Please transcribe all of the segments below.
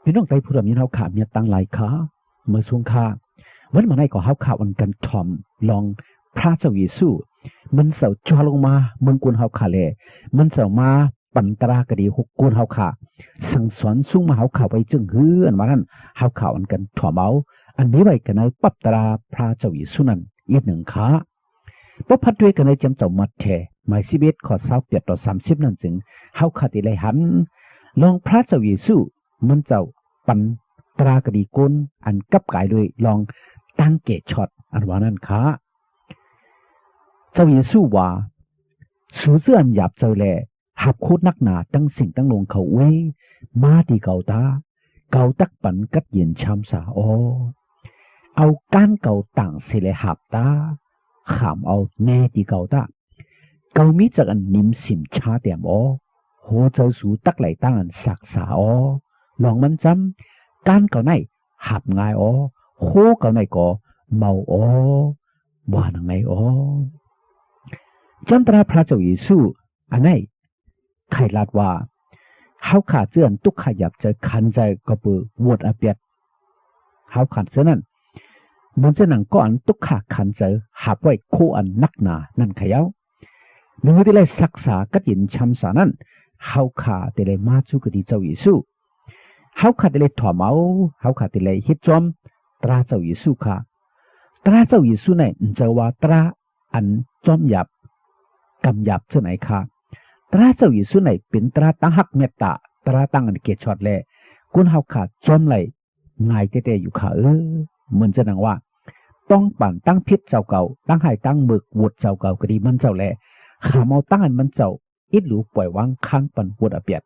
ພີ່ນ້ອງໄຕ້ຜູ້ດຽວຍິນເຮົາຂ້າ ມຽດຕັ້ງຫຼາຍຂ້າ ເມື່ອຊ່ວງຂ້າ ວັນມາໃນກໍເຮົາຂ້າອັນກັນຖ່ອມລອງພຣະເຈົ້າເຢຊູ ມັນເຈົ້າຈົວລົງມາເມືອງກຸນເຮົາຂ້າແລ ມັນເຈົ້າມາປັນຕາລາກະດີຫົກກຸນເຮົາຂ້າ ສັ່ງສອນສູງມາເຮົາຂ້າໄວ້ເຈິງຮື ອັນວ່ານັ້ນ ເຮົາຂ້າອັນກັນຖ່ອມເອົາ ອັນມີໄວ້ກັນໃນປັບຕາລາພຣະເຈົ້າເຢຊູນັ້ນອີກໜຶ່ງຂ້າ. ພວກພັດດ້ວຍກັນໃນຈຳເຈົ້າມັດແທ ໝາຍສິບເອັດ ຂໍ້ຊາວແປດຕໍ່ສາມສິບນັ້ນຈຶ່ງ ເຮົາຂ້າທີ່ໄດ້ຫັນ ລອງພຣະເຈົ້າເຢຊູ ມັນເຈົ້າປັນຕາລາກະດີກຸນ ອັນກັບກາຍໂດຍລອງຕາງແກ່ຊອດ ອັນວ່ານັ້ນຂ້າ. ເຈົ້າເຢຊູວ່າ ສູເຊື່ອອັນຫຍາບໃຈແລ ຮັບໂທດໜັກໜາ ທັງສິງທັງຫຼົງເຂົາອຸຍ ມາທີ່ເຂົາຕາ ເຂົາຕັກປັນກັດເຢັນຊຳສາອໍ. ເອົາການເຂົາຕາງເສແລຫາບຕາ ຂາມເອົາແນ່ທີ່ເຂົາຕາ ເຂົາມີຈັກອັນນິມສິມຊາແຕ້ມອໍ. ໂຫເຈົ້າສູຕັກໄຫຼຕາງອັນສັກສາອໍ. ລອງມັນຈຳ ການເຂົາໃນຫາບງ່າຍອໍ. ໂຄເຂົາໃນກໍເມົາອໍ. ວ່າໜັງໃນອໍ. ຈຳຕາລາພຣະເຈົ້າເຢຊູ ອັນໃນ ໄຂລາດວ່າ ເຮົາຂ້າເຈື່ອນຕຸກຂະຫຍາບໃຈຄັນໃຈກໍເປີຫວດອາປຽດ ເຮົາຂັນເທື່ອນັ້ນ ເໝືອນຈະໜັງກໍອັນຕຸກຂະຄັນໃຈຫາບໄວ້ໂຄອັນໜັກໜານັ້ນຂະເຍົາ. ໃນມື້ທີ່ໄດ້ສັກສາກັດເຢັນຊຳສານັ້ນ ເຮົາຂ້າທີ່ໄດ້ມາສູ່ກະດີເຈົ້າເຢຊູ ເຮົາຂ້າທີ່ໄດ້ຖ່ອມເອົາ ເຮົາຂ້າທີ່ໄດ້ເຮັດຈອມຕາລາເຈົ້າເຢຊູຂ້າ. ຕາລາເຈົ້າເຢຊູໃນ ເຈົ້າວ່າຕາລາ ອັນຈອມຫຍາບ ກຳຫຍາບເທື່ອໃນຂ້າ. ຕາລາເຈົ້າເຢຊູໃນເປັນຕາລາຕັ້ງຮັກເມດຕາ ຕາລາຕັ້ງອັນເກດຊອດແລ ຄົນເຮົາຂ້າຈອມໄຫຼງ່າຍແຕ່ໆຢູ່ຂ້າເອີ. ເໝືອນຈະໜັງວ່າ ຕ້ອງປານຕັ້ງຜິດເຈົ້າເກົ່າ ຕັ້ງຮ້າຍຕັ້ງເມີກ ຫວດເຈົ້າເກົ່າກະດີມັນເຈົ້າແລ ຂາມເອົາຕັ້ງອັນມັນເຈົ້າ ອິດຫຼູປ່ອຍວາງຄາງປັນຫວດອາປຽດ.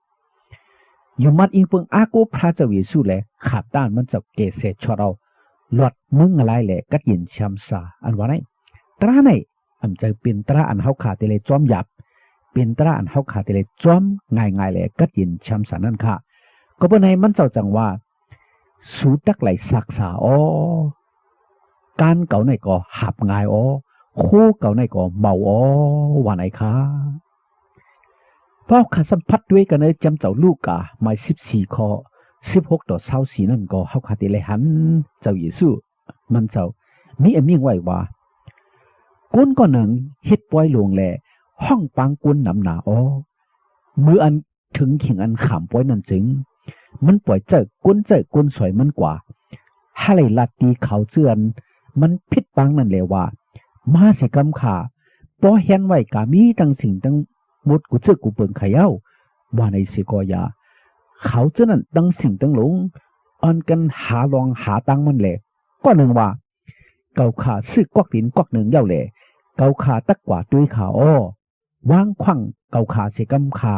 ຢູ່ມັດອີງເພິ່ງອາໂກພະເຈົ້າເຢຊູແລ ຂາບຕ້ານມັນເຈົ້າເກເສຊອດເອົາ ຫຼອດເມືອງງາລາຍແລກັດເຢັນຊຳສາ ອັນວ່າໃນ ຕາລາໃນ ອຳເຈົ້າເປັນຕາລາອັນເຮົາຂ້າແຕ່ແລຈອມຫຍາບ ເປັນຕາລາອັນເຮົາຂ້າແຕ່ແລຈອມງ່າຍໆແລກັດເຢັນຊຳສານັ້ນຂ້າ. ກໍເປັນໃນມັນເຈົ້າຈັ່ງວ່າ ສູຕັກໄຫຼສັກສາອໍ. ການເຂົາໃນກໍຫາບງ່າຍອໍ. ໂຄເຂົາໃນກໍເມົາອໍ. ວ່າໃນຂ້າ. ພວກເຮົາຂ້າສຳຜັດດ້ວຍກັນໃນຈຳເຈົ້າລູກາ ໝາຍສິບສີ່ ຂໍ້ສິບຫົກຕໍ່ຊາວສີ່ນັ້ນກໍ ເຮົາຂ້າທີ່ໄດ້ຫັນເຈົ້າເຢຊູ ມັນເຈົ້າມີອາມິ່ງໄວ້ວ່າ ຄົນກໍໜຶ່ງເຮັດປ່ອຍຫຼົງແລ ຮ້ອງປາງກົນນຳໜາອໍ. ເມື່ອອັນເຖິງຂິງອັນຂາມປ່ອຍນັ້ນຈຶ່ງ ມັນປ່ອຍເຈີ້າກົນເຈີ້າກົນສອຍມັນກວ່າ ຫາໄລ່ລັດຕີເຂົາເຈື່ອນມັນຜິດປາງນັ້ນແລວ່າ ມາຊິກຳຂ້າ ປໍແຮນໄວ້ກາມີທັງສິ່ງທັງ ໝົດກູເຈີ້ກູເປິງຂະເຍົາ ວ່າໃນເສກໍຢາ ເຂົາເຈື່ອນນັ້ນທັງສິງທັງຫຼົງ ອ່ອນກັນຫາລອງຫາຕາງມັນແລ ກໍໜຶ່ງວ່າ ເຂົາຂ້າຊື້ກວັກດິນກວັກໜຶ່ງເຍົາແລ ເຂົາຂ້າຕັກກວ່າຕຸ້ຍຂ້າອໍ. ວາງຂວາງເຂົາຂ້າເສກຳຂ້າ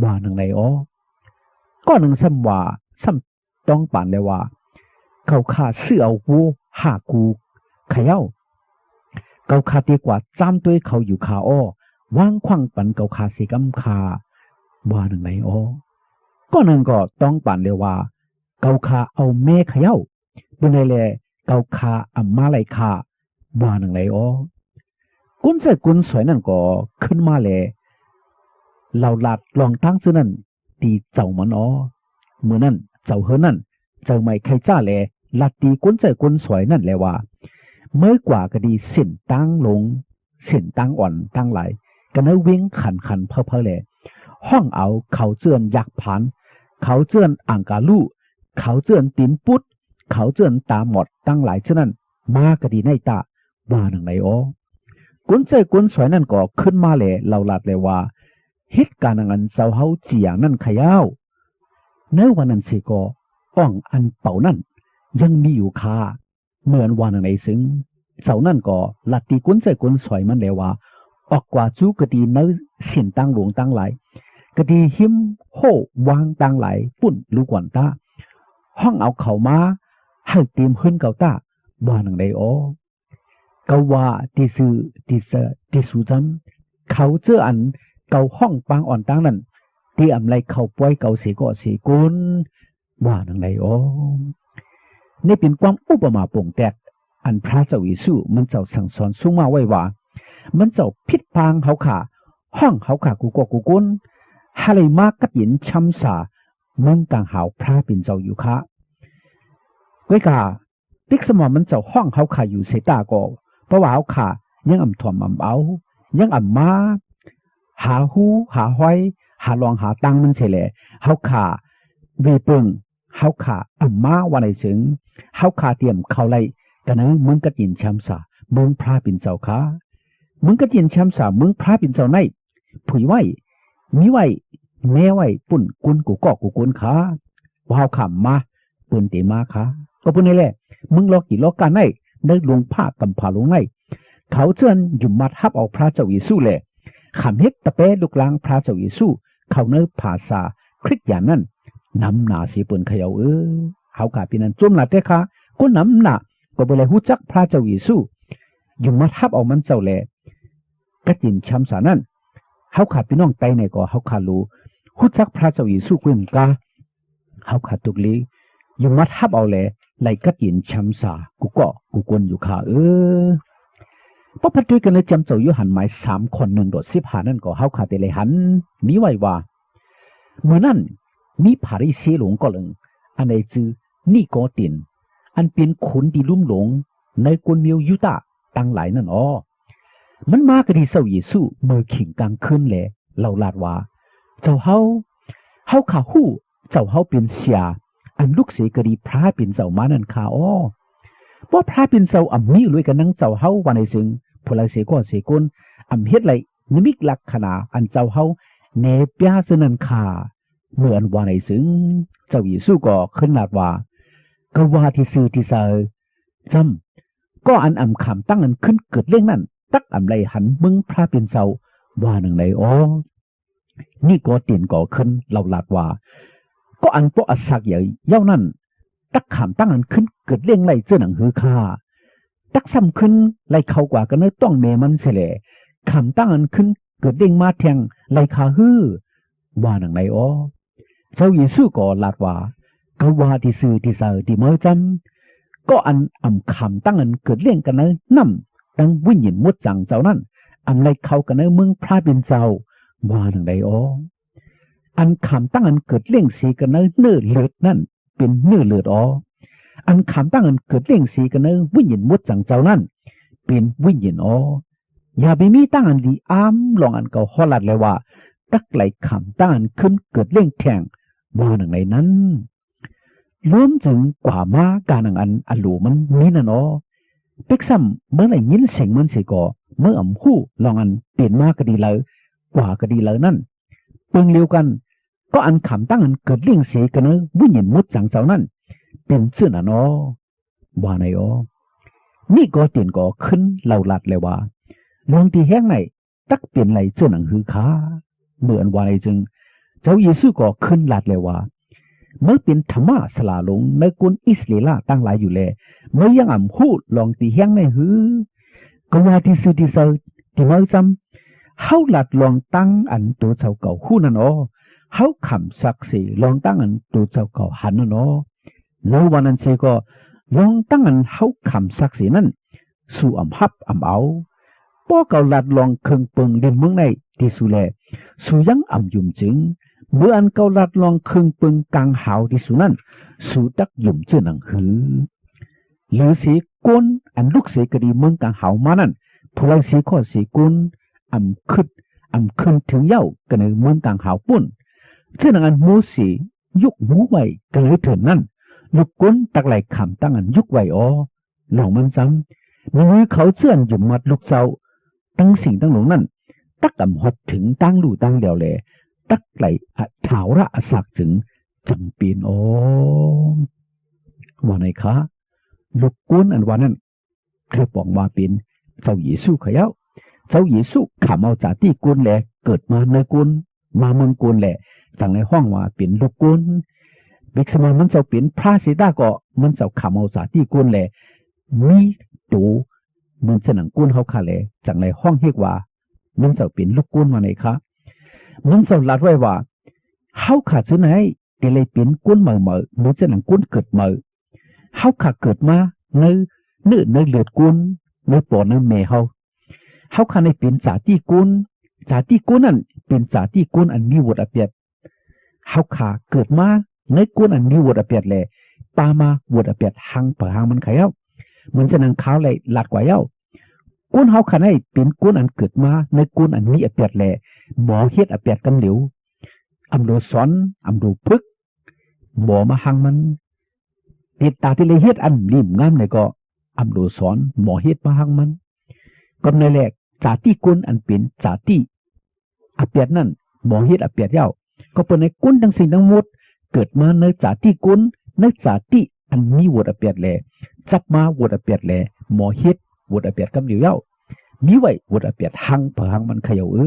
ວ່າໜັງໃນອໍ. ກໍໜຶ່ງຊ້ຳວ່າ ຊ້ຳຕ້ອງປານແລວ່າ ເຂົາຂ້າຊື້ເອົາໂວຫ້າຄູ່ຂະເຍົາ ເຂົາຂ້າຕີກວ່າຈາມໂຕຍເຂົາຢູ່ຂ້າອໍ. ວາງຂວາງປັນເຂົາຂ້າເສກຳຂ້າ ວ່າໜັງໃນອໍ. ກໍໜຶ່ງກໍຕ້ອງປານແລວ່າ ເຂົາຂ້າເອົາແມ່ຂະເຍົາ ເປັນໃດແລ ເຂົາຂ້າອຳມາໄລ່ຂ້າ ວ່າໜັງໃນອໍ. ກົນເຈີ້າກົນສອຍນັ້ນກໍຂຶ້ນມາແລ ລາວລາດລອງຕາງເທື່ອນັ້ນ ຕີເຈົ້າມັນອໍ. ເມື່ອນັ້ນເຈົ້າເຮີນນັ້ນ ເຈົ້າໄໝໄຄຈ້າແລ ລາດຕີກົນເຈີ້າກົນສອຍນັ້ນແລວ່າ ເມີກວ່າກະດີເສັ້ນຕາງຫຼົງ ເສັ້ນຕາງອ່ອນຕາງຫຼາຍ ກະໃນວຽງຂັນຂັນເພີ້ໆແລ ຮ້ອງເອົາເຂົາເຈື່ອນຢາກຜານ ເຂົາເຈື່ອນອັງກາລຸ ເຂົາເຈື່ອນຕີນປຸດ ເຂົາເຈື່ອນຕາໝອດຕາງຫຼາຍເທື່ອນັ້ນ ມາກະດີໃນຕາ ວ່າໜັງໃນອໍ. ກົນເຈີ້າກົນສອຍນັ້ນກໍຂຶ້ນມາແລ ລາວລາດແລວ່າ ເຮັດການອັນເຈົ້າເຮົາຈີຢ່າງນັ້ນຂະເຍົາ. ໃນວັນນັ້ນເສກໍ ອ່ອງອັນເປົານັ້ນຍັງມີຢູ່ຄ່າ ເໝືອນວ່າໜັງໃນເຊິ່ງ ເຈົ້ານັ້ນກໍລາດຕີກົນເຈີ້າກົນສອຍມັນແລວ່າ ອອກກວ່າຊູກະດີໃນເສັ້ນຕາງຫຼົງຕາງຫຼາຍ ກະດີຮິມໂຮວາງຕາງຫຼາຍປຸ້ນລູກກວນຕາ ຮ້ອງເອົາເຂົາມາໃຫ້ເຕັມເຮືອນເຂົາຕາ ວ່າໜັງໃດອໍ. ເຂົາວ່າຕິຊື່ຕິເຈີ ຕິຊູຈຳ ເຂົາເຈີ້ອອັນເຂົາຮ້ອງປາງອ່ອນຕາງນັ້ນ ຕິອຳໄລ່ເຂົາປ່ອຍເຂົາເສກໍເສກົນ ວ່າໜັງໃດອໍ. ນີ້ເປັນຄວາມອຸປະມາປົງແຕກ ອັນພຣະເຈົ້າເຢຊູ ມັນເຈົ້າສັ່ງສອນສົ່ງມາໄວ້ວ່າ ມັນເຈົ້າຜິດພາງເຮົາຂ້າ ຮ້ອງເຮົາຂ້າກູກໍກູກົນ ຫາໄລ່ມາກັດເຢັນຊຳສາ ເມືອງກາງຫາວພຣະເປັນເຈົ້າຢູ່ຄ່າ. ເວີຍກາ ປິກສະໝໍມັນເຈົ້າຮ້ອງເຮົາຂ້າຢູ່ເສຍຕາກໍ ເພາະວ່າເຮົາຂ້າຍັງອຳຖ່ວມອຳເອົາ ຍັງອຳມາ ຫາຮູ້ຫາຮອຍ ຫາລອງຫາຕັ້ງມັນເສຍແລ ເຮົາຂ້າເວເປິງ ເຮົາຂ້າອຳມາວ່າໃນເຊິ່ງ ເຮົາຂ້າຕຽມເຂົ້າໄລ່ກັນໃນເມືອງກັດເຢັນແຄມສາ ເມືອງພຣະເປັນເຈົ້າຄ່າ. ເມືອງກັດເຢັນແຄມສາ ເມືອງພຣະເປັນເຈົ້າໃນ ຜຸຍໄວ້ ມີໄວ້ ແນໄວ້ປຸ້ນກຸນກູ່ກໍ້ກູ່ກຸນຄ່າ ວ່າເຮົາຂ້າມາ ເປີນເຕມາຄ່າ. ກໍເປັນນີ້ແຫຼະ ເມືອງລໍກີລໍການໃນ ໃນຫຼວງພະກຳພາຫຼົງໃນ ເຂົາເຊີນຢູ່ມັດຮັບເອົາພຣະເຈົ້າເຢຊູ ແລະ ຂາມເຮັດຕະແປລຸກລາງພຣະເຈົ້າເຢຊູ ເຂົ້າໃນພາສາຄຣິສຕຽນນັ້ນ ນຳໜ້າເສຍເປີນຂະເຍົາເອີ. ເຮົາກະເປັນອັນຈົ່ມລາແຕ່ຄ່າ ຄົນນຳໜ້າກໍບໍ່ໄດ້ຮູ້ຈັກພຣະເຈົ້າເຢຊູ ຢູ່ມັດຮັບເອົາມັນເຈົ້າແລ ກັດເຢັນແຄມສານັ້ນ ເຮົາຂ້າພີ່ນ້ອງໄຕໃນກໍເຮົາຂ້າຮູ້ ຮູ້ຈັກພຣະເຈົ້າເຢຊູກ່ຽມກາ ເຮົາຂ້າຕົກລີ ຢູ່ມັດຮັບເອົາແລ ໄລ່ກັດເຢັນແຄມສາ ກູ່ກໍ້ກູ່ກຸນຢູ່ຄ່າເອີ. ປະພັດດ້ວຍກັນໃນຈຳເຈົ້າໂຢຮັນໝາຍສາມຂໍ້ໜຶ່ງດອດສິບຫ້ານັ້ນກໍເຮົາຂ້າໄດ້ໄລ່ຫັນ ມີໄວ້ວ່າ ເມື່ອນັ້ນ ມີພາຣິເຊຫຼວງກໍໜຶ່ງ ອັນໃດຊື່ນິໂກເຕມ ອັນເປັນຄົນທີ່ລຸ່ມຫຼົງໃນກົນເມືອງຢູດາ ທັງຫຼາຍນັ້ນອໍ ມັນມາກະດີເຈົ້າເຢຊູເມື່ອເຄັ່ງກາງຄືນ ແລະ ລາວລາດວ່າ ເຈົ້າເຮົາ ເຮົາຂ້າຮູ້ເຈົ້າເຮົາເປັນເສຍ ອັນລຸກເສກະດີພຣະເປັນເຈົ້າມານັ້ນຄ່າອໍ. ເພາະພຣະເປັນເຈົ້າອຳມີລວຍກັນນຳເຈົ້າເຮົາວ່າໃນເຊິ່ງ ຜູ້ລາເສກໍເສກົນ ອຳເຮັດໄລ່ນິມິດລັກຂະນາ ອັນເຈົ້າເຮົາແນເປຍເຊິ່ງນັ້ນຄ່າ. ເມື່ອອັນວ່າໃນເຊິ່ງ ເຈົ້າເຢຊູກໍຄືນລາດວ່າ ກະວ່າທີ່ຊື່ທີ່ໄຊຊ້ຳ ກໍອັນອຳຂາມຕັ້ງອັນຄືນເກີດລ້ຽງນັ້ນ ຕັກອຳໄລ່ຫັນເບິ່ງພຣະເປັນເຈົ້າ ວ່າໜັງໃດອໍ. ນິໂກເຕມກໍຄືນລາວລາດວ່າ ກໍອັນເປາະອາສັກໃຫຍ່ເຍົານັ້ນ ຕັກຂາມຕັ້ງອັນຄືນເກີດລ້ຽງໄລ່ເຈີໜັງຮືຄ່າ ຕັກຊ້ຳຄືນໄລ່ເຂົ້າກວ່າກັນໃນທ້ອງແມ່ມັນເສຍແລ ຂາມຕັ້ງອັນຄືນເກີດລ້ຽງມາແທ່ງໄລ່ຂ້າຮື ວ່າໜັງໃດອໍ. ເຈົ້າເຢຊູກໍລາດວ່າ ກະວ່າທີ່ຊື່ທີ່ໄຊທີ່ເໝີຈຳ ກໍອັນອຳຂາມຕັ້ງອັນເກີດລ້ຽງກັນໃນນ້ຳ ທັງວິນຍານມົດຈັງເຈົ້ານັ້ນ ອຳໄລ່ເຂົ້າກັນໃນເມືອງພຣະເປັນເຈົ້າ ວ່າໜັງໃດອໍ. ອັນຂາມຕັ້ງອັນເກີດລ້ຽງເສກັນໃນເນື້ອເລືອດນັ້ນ ເປັນເນື້ອເລືອດອໍ ອັນຂາມຕັ້ງອັນເກີດລ້ຽງເສກັນໃນວິນຍານມົດຈັງເຈົ້ານັ້ນ ເປັນວິນຍານອໍ. ຢ່າໄປມີຕັ້ງອັນດີອາມລອງອັນເຂົາຮອດລັດແລ້ວວ່າ ຕັກໄລ່ຂາມຕັ້ງອັນຄືນເກີດລ້ຽງແທ່ງ ວ່າໜັງໃດນັ້ນ ລວມເຖິງກວ່າມາກາໜັງອັນອາໂລມັນມີນັ້ນອໍ. ເປັກຊ້ຳເມື່ອໄດ້ຍິນສຽງມັນເສຍກໍ ເມື່ອອຳຮູ້ລອງອັນເປັນມາກະດີລາວ ກວ່າກະດີລາວນັ້ນ ເບິ່ງລຽວກັນ ກໍອັນຂາມຕັ້ງອັນເກີດລ້ຽງເສກັນໃນວິນຍານມົດຈັງເຈົ້ານັ້ນ ເປັນເຊັ່ນນັ້ນອໍ ວ່າໃນອໍ. ນິໂກເຕມກໍຄືນລາວລາດແລ້ວວ່າ ລວງທີ່ແຮງໃນ ຕັກເປັນໄລ່ເຈີໜັງຮືຄ່າ. ເມື່ອອັນວ່າໃນເຊິ່ງ ເຈົ້າເຢຊູກໍຄືນລາດແລ້ວວ່າ ເມື່ອເປັນທຳມະສາລາລົງໃນຄົນອິດສະຣາເອລທັງຫຼາຍຢູ່ແລ ເມື່ອຍັງອຳຮູ້ລອງທີ່ແຮງໃນຮື ກະວ່າທີ່ຊື່ທີ່ໄຊທີ່ເໝີຈຳ ເຮົາລາດລອງຕັ້ງອັນໂຕເຈົ້າເຂົາຮູ້ນັ້ນອໍ ເຮົາຂຳສັກເສລອງຕັ້ງອັນໂຕເຈົ້າເຂົາຫັນນັ້ນອໍ. ລາວວ່ານັ້ນເສຍກໍ ລອງຕັ້ງອັນເຮົາຂຳສັກເສນັ້ນ ສູ່ອຳຮັບອຳເອົາ. ປໍເຂົາລາດລອງເຄິ່ງເປິງດິນເມືອງໃນທີ່ສູ່ແລ ສູ່ຍັງອຳຢຸ່ມຈຶ່ງ ເມື່ອອັນເຂົາລາດລອງເຄິ່ງເປິງກາງຫາວທີ່ສູ່ນັ້ນ ສູ່ຕັກຢຸ່ມເຈີໜັງຮື ຫຼືເສກົນອັນລຸກເສກະດີເມືອງກາງຫາວມານັ້ນ ຜູ້ລາເສກໍເສກົນ ອຳຄຶດ ອຳຄຶນເຖິງເຍົາກະເນີເມືອງກາງຫາວປຸ້ນ ເທື່ອໜັງອັນໂມເສຍົກມືໄວ້ກະເລີເທີນນັ້ນ ລູກກົນຕັກໄລ່ຂາມຕັ້ງອັນຍົກໄວ້ອໍ. ລອງມັນຊ້ຳ ໃນມືເຂົາເຈື່ອນຢູ່ມັດລູກເຈົ້າ ທັງສິງທັງຫຼວງນັ້ນ ຕັກອຳຮອດເຖິງຕ່າງລູຕ່າງແຫຼວແລ ຕັກໄລ່ອະຖາວະອາສັກຈຶ່ງຈຳເປັນອໍ ວ່າໃນຄະ. ລູກກົນອັນວ່ານັ້ນ ຄືປອງວ່າເປັນເຈົ້າເຢຊູຂະເຈົ້າ. ເຈົ້າເຢຊູຂຳເອົາຈາຕິກົນແລ ເກີດມາໃນກົນ ມາເມືອງກົນແລ ຈັ່ງໄດ້ຮ້ອງວ່າເປັນລູກກົນ. ເປັກສະໝໍມັນເຈົ້າເປັນພຣະເສຕາກໍ ມັນເຈົ້າຂຳເອົາຈາຕິກົນແລ ມີໂຕເໝືອນຈະໜັງກົນເຮົາຄະແລ ຈັ່ງໄດ້ຮ້ອງຮຽກວ່າ ມັນເຈົ້າເປັນລູກກົນວ່າໃນຄະ. ມັນເຈົ້າລາດໄວ້ວ່າ ເຮົາຄະຈະໄດ້ ແຕ່ໄດ້ເປັນຄົນໃໝ່ໆ ເໝືອນຈະໜັງຄົນເກີດໃໝ່. ເຮົາຄະເກີດມາໃນເນື້ອໃນເລືອດຄົນ ໃນປໍໃນແມ່ເຮົາ. ເຮົາຄະໄດ້ເປັນຈາຕິຄົນ. ຈາຕິຄົນນັ້ນເປັນຈາຕິຄົນອັນມີວຸດອາປຽດ. ເຮົາຂ້າເກີດມາໃນກົນອັນມີໂຫວດອາປຽດແລ ປາມາໂຫວດອາປຽດຮັງເພາະຮັງມັນຂະເຍົາ. ເໝືອນສະໜັງຄາວໄດ້ລາດກວ່າເຍົາ ກົນເຮົາຂ້າໃນເປັນກົນອັນເກີດມາໃນກົນອັນມີອາປຽດແລ ໝໍເຮັດອາປຽດກຳຫຼຽວ. ອຳໂດສອນ ອຳໂດຝຶກ ໝໍມາຮັງມັນ. ຕິດຕາທີ່ໄດ້ເຮັດອັນລີ້ມງາມໃນກໍ ອຳໂດສອນ ໝໍເຮັດມາຮັງມັນ. ກໍໃນແລກ ສາຕິກົນອັນເປັນສາຕິອາປຽດນັ້ນ ໝໍເຮັດອາປຽດເຍົາ. ກໍເປັນໃນກົນທັງສິ່ງທັງໝົດ ເກີດມາໃນສາຕິກົນ ໃນສາຕິອັນມີໂຫວດອາປຽດແລ ຈັບມາໂຫວດອາປຽດແລ ໝໍເຮັດໂຫວດອາປຽດກຳຫຼຽວເຍົາ. ມີໄວ້ໂຫວດອາປຽດຮັງເພາະຮັງມັນຂະເຍົາເອີ.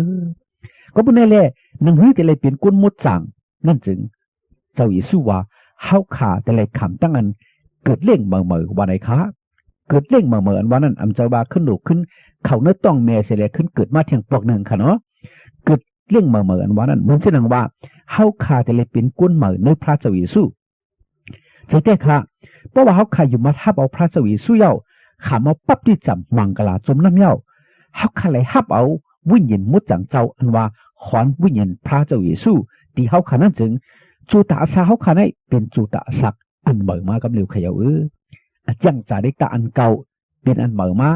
ກໍເປັນໃນແລ ໜັງສືທີ່ໄດ້ເປັນກົນໝົດສ້າງນັ້ນຈຶ່ງ ເຈົ້າເຢຊູວ່າ ເຮົາຂ້າແຕ່ໄລຂ້າມຕັ້ງອັນເກີດລ້ຽງມາໃໝ່ວ່າໃນຄະ. ເກີດລ້ຽງມາໃໝ່ອັນວ່ານັ້ນ ອຳຈະວ່າຂຶ້ນລູກຂຶ້ນເຂົ້າໃນທ້ອງແມ່ເສຍແລ້ວຂຶ້ນເກີດມາທຽງປອກໜຶ່ງຄະເນາະ. ເກີດລ້ຽງມາໃໝ່ອັນວ່ານັ້ນ ເໝືອນເຊັ່ນຫຍັງວ່າ ເຮົາຂ້າແຕ່ໄລເປັນຄົນໃໝ່ໃນພຣະເຈົ້າເຢຊູ. ໃຊ່ແຕ່ຄະ ເພາະວ່າເຮົາຂ້າຍອມຮັບເອົາພຣະເຈົ້າເຢຊູເຍົາ ຂ້າມາປັບຕິສຳມັງກະລາຈົມນ້ຳເຍົາ ເຮົາຂ້າໄດ້ຮັບເອົາວິນຍານໝົດສັງເຈົ້າ ອັນວ່າຂອງວິນຍານພຣະເຈົ້າເຢຊູ ທີ່ເຮົາຂ້ານັ້ນຈຶ່ງ ໂຈຕະອາສາເຮົາຂ້າໃນເປັນໂຈຕະອາສັກອັນໃໝ່ມາກຳເລີວຂະເຍົາເອີ. ອາຈັງຈາລິກຕະອັນເກົ່າເປັນອັນໃໝ່ມາ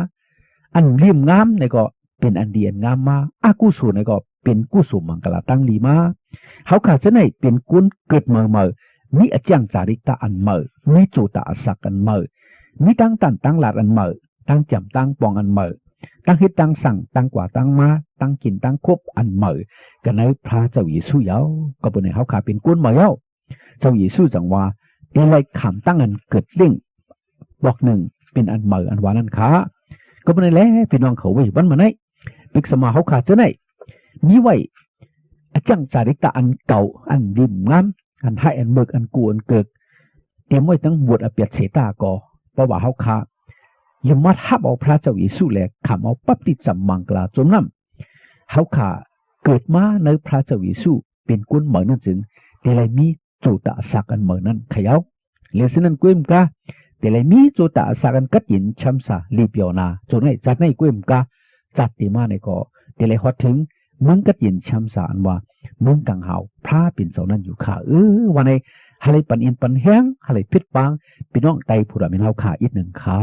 ອັນລຽມງາມໃນກໍເປັນອັນດີອັນງາມມາ ອະກຸສົນໃນກໍເປັນກຸສົມມັງກະລາຕັ້ງດີມາ. ເຮົາຂ້າຈະໄດ້ເປັນຄົນເກີດມາໃໝ່ ມີອາຈັງຈາລິກຕະອັນໃໝ່ ມີໂຈຕະອາສັກອັນໃໝ່ ມີຕັ້ງຕັນຕັ້ງລາດອັນໃໝ່ ຕັ້ງຈຳຕັ້ງປ່ອງອັນໃໝ່ ຕັ້ງເຮັດຕັ້ງສ້າງ ຕັ້ງກວາຕັ້ງມາ ຕັ້ງກິນຕັ້ງຄົບອັນໃໝ່ ກັນໃນພຣະເຈົ້າເຢຊູເຍົາ. ກໍເປັນໃຫ້ເຮົາຂ້າເປັນຄົນໃໝ່ເຍົາ. ເຈົ້າເຢຊູຈັ່ງວ່າ ແຕ່ໄລຂ້າມຕັ້ງອັນເກີດລ້ຽງບອກໜຶ່ງເປັນອັນໃໝ່ອັນວ່ານັ້ນຄະ. ກໍເປັນໃນແລ ພີ່ນ້ອງເຂົາເວີຍ ວັນມາໃນ ປິກສະມາເຮົາຂ້າເຈົ້າໃນ ມີໄວ້ອາຈັງຈາລິກຕະອັນເກົ່າ ອັນດີງາມ ອັນໄຮ ອັນເມີກ ອັນກູ ອັນເກີກ ຕຽມໄວ້ຕັ້ງບວດອາປຽດເສຕາກໍ ເພາະວ່າເຮົາຂ້າ ຍອມຮັບເອົາພຣະເຈົ້າເຢຊູ ແລະ ຂ້າມເອົາປັບຕິສຳມັງກະລາຈົມນ້ຳ ເຮົາຂ້າເກີດມາໃນພຣະເຈົ້າເຢຊູ ເປັນຄົນໃໝ່ນັ້ນຈຶ່ງ ແຕ່ໄລມີໂຈຕະອາສັກອັນໃໝ່ນັ້ນຂະເຍົາ. ແລະ ສະນັ້ນກວມກາ ແຕ່ໄລມີໂຈຕະອາສັກອັນກັດເຢັນຊຳຊາລີປຽວນາ ໂຈໃນຊາດໃນກວມກາ ຊາດເຕມາໃນກໍ ແຕ່ໄລຮອດເຖິງເມືອງກັດເຢັນຊຳຊາ ອັນວ່າເມືອງກາງຫາວພຣະເປັນເຈົ້ານັ້ນຢູ່ຄະເອີ. ວ່າໃນ ຫາໄລປັນອີ່ມປັນແຮງ ຫາໄລເພັດປາງ ພີ່ນ້ອງໄຕຜູ້ດຳເຫັນເຮົາຂ້າອີກໜຶ່ງຄະ.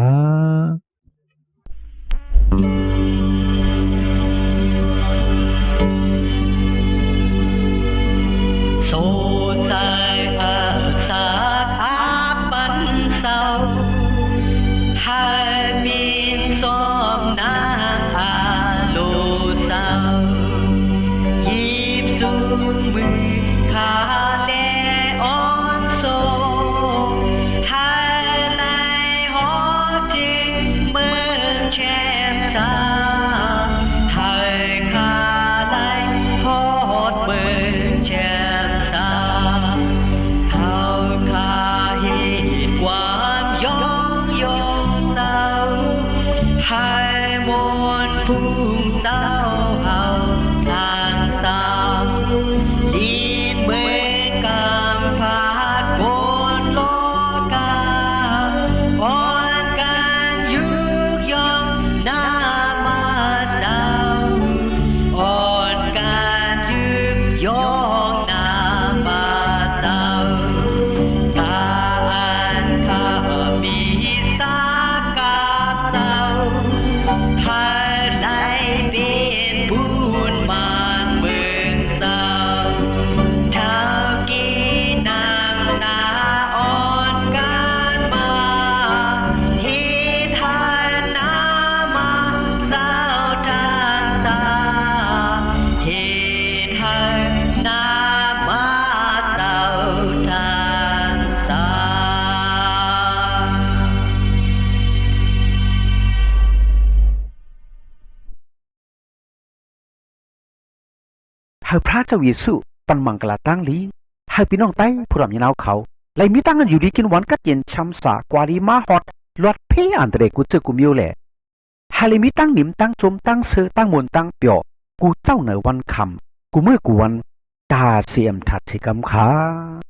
ໃຫ້ພຣະເຈົ້າເຢຊູປັນມັງກະລາຕັ້ງລີ ໃຫ້ພີ່ນ້ອງໄຕຜູ້ດຳເຫັນເຮົາເຂົາ ໄລມີຕັ້ງອັນຢູ່ດີກິນຫວານກັດເຢັນຊຳຊາກວ່າລີມາຮອດ ລອດເພອັນຕະເລກູເຈີກູມິວແລ ໃຫ້ໄລມີຕັ້ງນິມຕັ້ງຊົມຕັ້ງເຊີຕັ້ງມົນຕັ້ງປຽວ ກູເຈົ້າໃນວັນຄ່ຳ ກູມື້ກູວັນ ຕາເສມທັດເສກຳຄະ.